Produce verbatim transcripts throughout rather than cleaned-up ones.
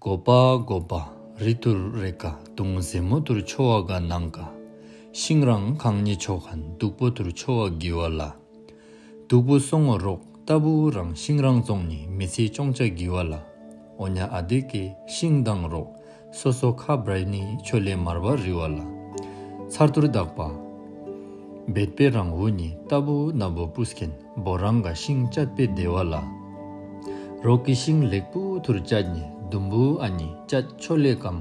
སྒོ་པ་སྒོ་པ་རི་ཐུར་རེ་ཀ་དུང་ཟེ་མོ་ཐུར་ཆོ་བ་ག་ནང་ག་ཤིང་རང་ཁང་ཉི་ཆོ་ཁན་དུག་པོ་ཐུར་ཆོ་བ་གི་བ་ལ། དུག་པོ་སོང་ངོ་རོག་ཏ་བུ་རང་ཤིང་རང་ཙོང་ཉི་མི་ཚེ་ཅོང་ཅ་གི་བ་ལ། འོ་ཉ་ཨ་དེ་ཀེ་ཤིང་དང་རོག་སོ་སོ་ཁ་བྲའི་ནི་ཆོ་ལེ་མར་བ་རི་བ་ལ། ཚར་ཐུར་དག་པ། བེད་པེ་རང་བུ་ཉི་ཏ་བུ་ན་བོ་པུས་ཁན་བོ་རང་ག་ཤིང་ཅད་པེ་དེ་བ་ལ། རོག་གི་ཤིང་ལེགས་པོ་ཐུར་ཅད་ཉི་དུམ་བུ་ཨ་ཉི་ཅད་ཆོ་ལེ་ཀམ།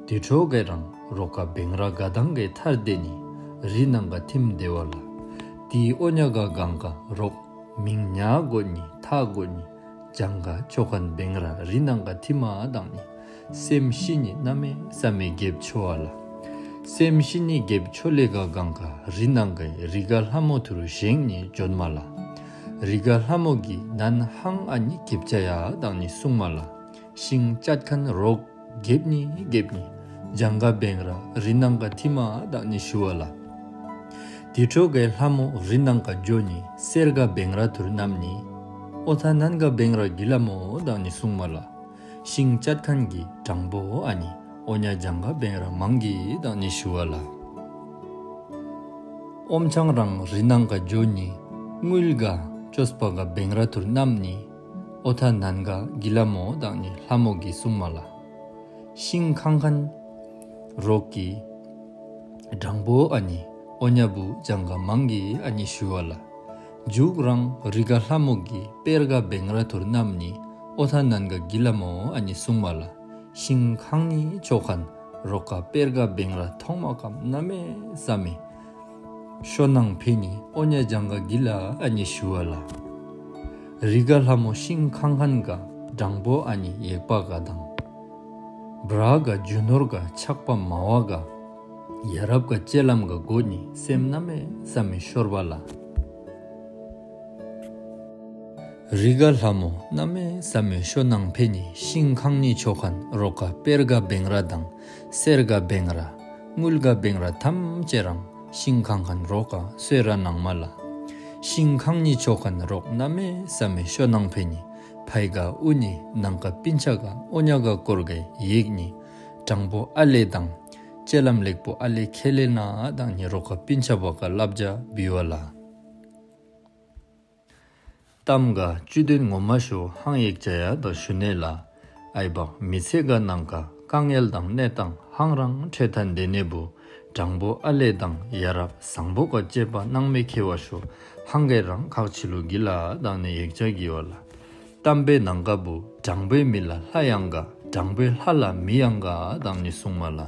དེ་ཕྲོ་གེ་རང་རོག་ག་བེང་ར་ག་དང་གེ་ཐར་དེ་ཉི་རི་ནང་ག་ཐིམ་དེ་བ་ལ། དེ་འོ་ཉ་ག་གང་ག་རོག་མིང་ཉ་གོ་ཉི་ཐ་གོ་ཉི་ཇང་ག་ཆོ་ཁན་བེང་ར་རི་ནང་ག་ཐིམ་མ་དང་ཉི་སེམས་ཤི་ཉི་ན་མེ་ས་མེ་གེབ་ཆོ་བ་ལ། སེམས་ཤི་ཉི་གེབ་ཆོ་ལེ་ག་གང་ག་རི་ནང་ག་རི་ག་ལྷ་མོ་ཐུར་ཞེང་ཉི་ཇོན་མ་ལ། རི་ག་ལྷ་མོ་གི་ནན་ཧང་ཨ་ཉི་གེབ་ཅ་ཡ་དང་ཉི་སུང་མ་ལ། ཤིང་ཅད་ཁན་རོག་གེབ་ཉི་གེབ་ཉི་ཇང་ག་བེང་ར་རི་ནང་ག་ཐིམ་མ་དང་ཉི་ཞུ་བ་ལ། དེ་ཕྲོ་གེ་ལྷ་མོ་རི་ནང་ག་ཇོ་ཉི་སེར་ག་བེང་ར་ཐུར་ནམ་ཉི་འོ་ཐ་ནན་ག་བེང་ར་གི་ལ་མོ་དང་ཉི་སུང་མ་ལ། ཤིང་ཅད་ཁན་གི་དྲང་པོ་ཨ་ཉི་འོ་ཉ་ཇང་ག་བེང་ར་མང་གི་དང་ཉི་ཞུ་བ་ལ། ཨོམ་ཆང་རང་རི་ནང་ག་ཇོ་ཉི་དངུལ་ག་ཅོས་པ་ག་བེང་ར་ཐུར་ནམ་ཉི་འོ་ཐ་ནན་ག་གི་ལ་མོ་དང་ཉི་ལྷ་མོ་གི་སུང་མ་ལ། ཤིང་ཁང་ཁན་རོག་གི་དྲང་པོ་ཨ་ཉི་འོ་ཉ་བུ་ཇང་ག་མང་གི་ཨ་ཉི་ཞུ་བ་ལ། ཇུག་རང་རི་ག་ལྷ་མོ་གི་པེར་ག་བེང་ར་ཐུར་ནམ་ཉི་འོ་ཐ་ནན་ག་གི་ལ་མོ་ཨ་ཉི་སུང་མ་ལ། ཤིང་ཁང་ཉི་ཆོ་ཁན་རོག་ག་པེར་ག་བེང་ར་ཐོང་མ་ཀམ་ན་མེ་ས་མེ་ཤོ་ནང་ཕེ་ཉི་འོ་ཉ་ཇང་ག་གི་ལ་ཨ་ཉི་ཞུ་བ་ལ། རི་ག་ལྷ་མོ་ཤིང་ཁང་ཁན་ག་དྲང་པོ་ཨ་ཉི་ཡེག་པ་ག་དང་། བྲ་ག་ཇུ་ནོར་ག་ཆག་པ་མ་བ་ག་ཡ་རབ་ག་ཅེ་ལམ་ག་གོ་ཉི་སེམས་ན་མེ་ས་མེ་ཤོར་བ་ལ། རི་ག་ལྷ་མོ་ན་མེ་ས་མེ་ཤོ་ནང་ཕེ་ཉི་ཤིང་ཁང་ཉི་ཆོ་ཁན་རོག་ག་པེར་ག་བེང་ར་དང་སེར་ག་བེང་ར་དངུལ་ག་བེང་ར་ཐམས་ཅད་རང་ཤིང་ཁང་ཁན་རོག་ག་སོས་ར་ནང་མ་ལ། ཤིང་ཁང་ཉི་ཆོ་ཁན་རོག་ན་མེ་ས་མེ་ཤོ་ནང་ཕེ་ཉི་ཕའི་ག་ཨུ་ཉི་ནང་ག་པིན་ཆ་ག་འོ་ཉ་ག་སྐོར་ག་ཡེག་ཉི་དྲང་པོ་ཨ་ལེ་དང་ཅེ་ལམ་ལེགས་པོ་ཨ་ལེ་ཁེ་ལེ་ན་དང་ཉི་རོག་ག་པིན་ཆ་བ་ག་ལབ་ཇ་བི་བ་ལ། གཏམ་ག་བཅུད་དོན་ངོ་མ་ཤོ་ཧང་ཡེག་ཅ་ཡ་དང་ཞུ་ནེ་ལ། ཨའི་བག་མི་ཚེ་ག་ནང་ག་དཀའ་ངལ་དང་གནས་སྟངས་ཧང་རང་འཕྲད་ཐན་དེ་ནེ་བུ་དྲང་པོ་ཨ་ལེ་དང་ཡ་རབ་སང་པོ་ག་ཅེ་པ་ནང་མེ་ཁེ་བ་ཤོ་ཧང་གེ་རང་ཁག་ཆི་ལུ་གི་ལ་དང་ནེ་ཡེག་ཅ་གི་བ་ལ། གཏམ་པེ་ནང་ག་བུ་དྲང་པོའི་མི་ལ་ལྷ་ཡང་ག་དྲང་པོའི་ལྷ་ལ་མི་ཡང་ག་དང་ནི་སུང་མ་ལ།